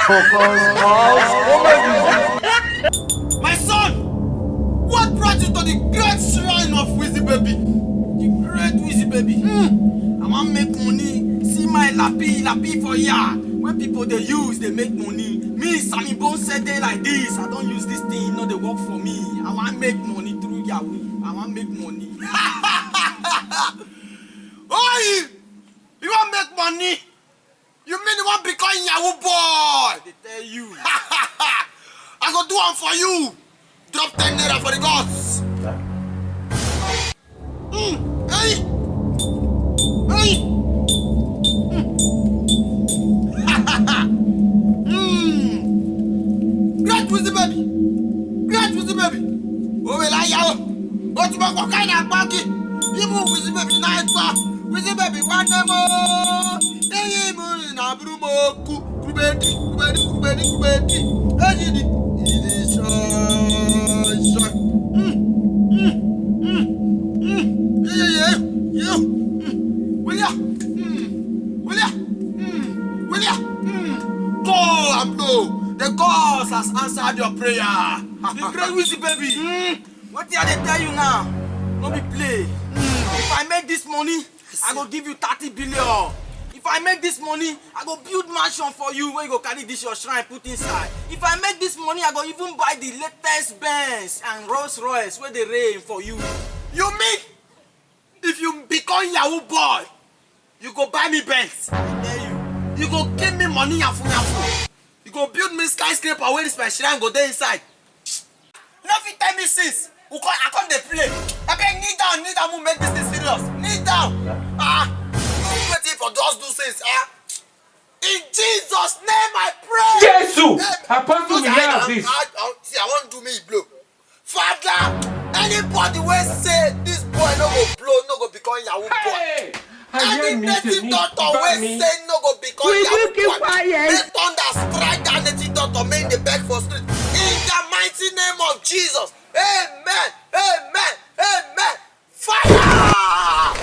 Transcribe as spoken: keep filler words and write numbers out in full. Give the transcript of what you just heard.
Focus House Comedy. My son, what brought you to the great shrine of Wizzy Baby? The great Wizzy Baby. Hmm. I wan make money. See my lappy lappy for here. When people dey use, dey make money. Me, Sammy Bones, said day like this. I don't use this thing, no, they work for me. I wan make money through Yahoo. I wan make money. Oi! You wan make money? You mean you wan become Yahoo boy? They tell you. I go do am for you. Drop ten naira for the gods. Mm, hey! Hey! Mm. Mm. Great Wizzy Baby! Great Wizzy Baby! O wela ya o! O ti mọ kọ kind of body. Even Wizzy Baby na ẹgbà. Wizzy Baby wá dé mọ́. Eyín mú ìrìnà burú mọ́ kú. Krubedi, krubedi, krubedi, krubedi. Ejidi. Ìdí sọ, sọ. Mm, mm, mm, mm. Yeah, yeah, yeah, yeah. Mm. William. Mm. William. Mm. William. Mm. Go and blow. The gods has answered your prayer. The great Wizzy Baby. Mm. What I dey tell you now? No be play. Mm. If I make this money, I go give you thirty billion. If I make this money, I go build mansion for you where you go carry this your shrine put inside. If I make this money, I go even buy the latest Benz and Rolls Royce where they rain for you. You mean if you become Yahoo boy, you go buy me Benz? I tell you. You go give me money, yafu yafu. You go build me skyscraper where this my shrine go there inside. You no fit tell me since. We come, I come dey play. I beg, kneel down, kneel down, we make this thing serious. Kneel down. Ah, you waiting for just do since, ah? In Jesus' name I pray. Jesus! Hey, Apostle, we have this. I, I, see, I won't do me blow. Father, anybody wey say this boy no go blow, no go become Yahoo boy. Hey! Any native doctor wey say no go become Yahoo boy, make thunder strike that native doctor, make the beg for street. In the mighty name of Jesus. Amen. Amen. Amen. Fire!